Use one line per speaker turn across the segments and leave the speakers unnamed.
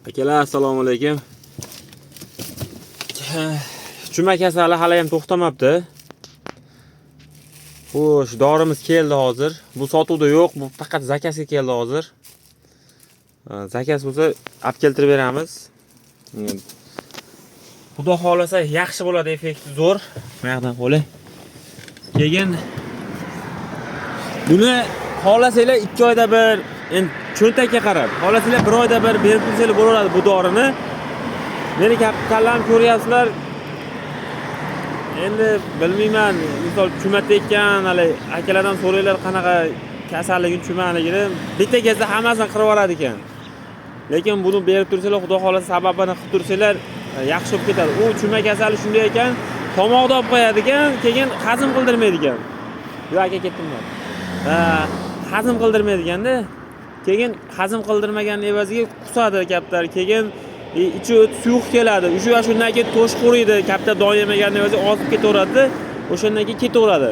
Akalar, assalomu alaykum. Chuma kasali hali ham to'xtamabdi. Xo'sh, dorimiz keldi hozir. Bu sotuvda yo'q, bu faqat zakazga keldi hozir. Zakaz bo'lsa, olib keltirib beramiz. Xudo xohlasa yaxshi bo'ladi, effekti zo'r. Bu yoqdan qo'li. Keyin buni xohlasanglar 2 oyda bir, endi cho'ntakka qarab, xohlasanglar 1 oyda bir berib tursanglar bo'laveradi bu dorini. Meni kallam ko'ryapsizlar. Endi bilmayman, misol chuma tekkan, hali akalardan so'ranglar qanaqa kasalligini, chumaligini. Bitta kelsa hammasini qirib yuboradi ekan. Lekin buni berib tursanglar, Xudo xohlasa sababini qilib tursanglar, yaxshi bo'lib ketadi. U chuma kasali shunday ekan, tomoqda olib qo'yadi ekan, keyin hazm qildirmaydi ekan. Yo'q aka, ketdim man. Ha, hazm qildirmaydi ekanda. Keyin hazm qildirmagan evaziga qusadi kaptar. Keyin ichi o't suyuq keladi. O'sha shundan keyin to'sh quriydi. Kaptar don yemagan evaziga ozib ketaveradi. O'shandan keyin ketaveradi.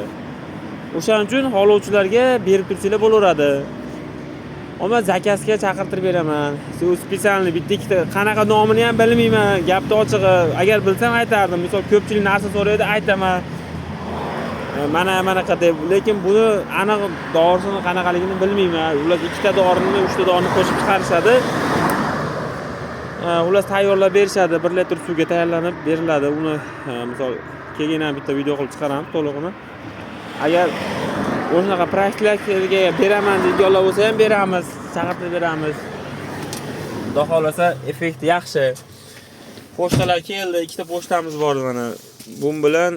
O'shaning uchun xohlovchilarga berib tursanglar bo'laveradi. Ammo zakazga chaqirtirib beraman. U специальный bitta ikkita qanaqa nomini ham bilmayman. Gapni ochig'i, agar bilsam aytardim. Misol ko'pchilik narsa so'raydi, aytaman. Mana manaqa deb, lekin buni aniq dorisini qanaqaligini bilmayman. Ular ikkita dorini, uchta dorini qo'shib chiqarishadi. Ular tayyorlab berishadi. 1 litr suvga tayyorlanib beriladi. Uni misol keyin ham bitta video qilib chiqaramiz to'lig'ini. Agar o'shunaqa profilaktika beraman deydiganlar bo'lsa ham beramiz, chaqirtirib beramiz. Xudo xohlasa effekti yaxshi. Pochtalar keldi, ikkita pochtamiz bor mana. Bu bilan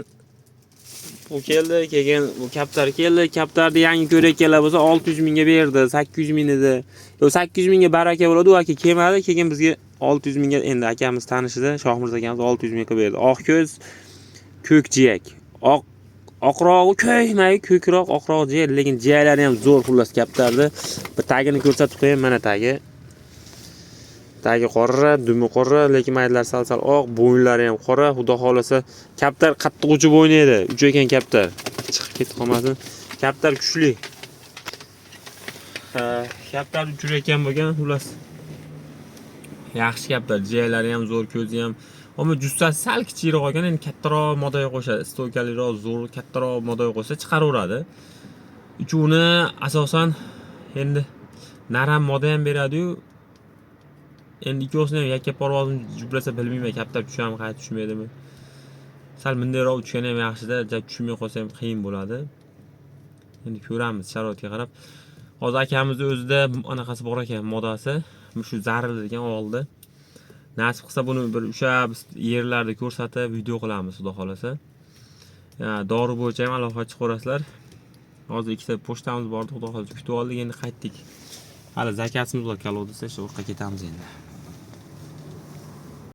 bu keldi, keyin bu kaptar keldi. Kaptarni yangi ko'rayotganlar bo'lsa 600 mingga berdi, 800 ming edi. Yo'q, 800 mingga baraka bo'ladi, u aka kelmadi, keyin bizga 600 mingga endi akamiz tanishida Shohmirzo akamiz 600 ming qilib berdi. Oq ko'z, ko'k jiyak. Oq oqrog'i ko'ymay, ko'kroq oqroq jiyak, lekin jiyaklari ham zo'r xullas kaptarni. Bir tagini ko'rsatib qo'yay, mana tagi. Tagi qora, dumi qora, lekin maydalari sal-sal oq, bo'yinlari ham qora. Xudo xohlasa kaptar qattiq uchib o'ynaydi. Uchayotgan kaptar. Chiqib ketib qolmasin. Kaptar kuchli. Ha, kaptar uchirayotgan bo'lgan xullas. Yaxshi kaptar, jiyaklari ham zo'r, ko'zi ham. Ammo jussasi sal kichikroq ekan, endi kattaroq modaga qo'shadi. Стойка liroq, zo'r, kattaroq modaga qo'shsa chiqaraveradi. Uchuvini asosan endi naram moda ham beradi-yu. Endi ikkovsini ham yakka parvozni jublasa bilmayman, kaptar tushadimi, qaytib tushmaydimi. Sal bundayroq uchgani ham yaxshida, ja tushmay qolsa ham qiyin bo'ladi. Endi ko'ramiz sharoitga qarab. Hozir akamizni o'zida anaqasi bor ekan, modasi. Shu zaril degan oldi. Nasib qilsa buni bir ushlab yerlarda ko'rsatib video qilamiz, Xudo xohlasa. Dori bo'yicha ham alohida chiqarasizlar. Hozir ikkita pochtamiz bor, Xudo xohlasa kutib oldik, endi qaytdik. Hali zakazimiz bor, колодец da, shu yoqqa ketamiz endi.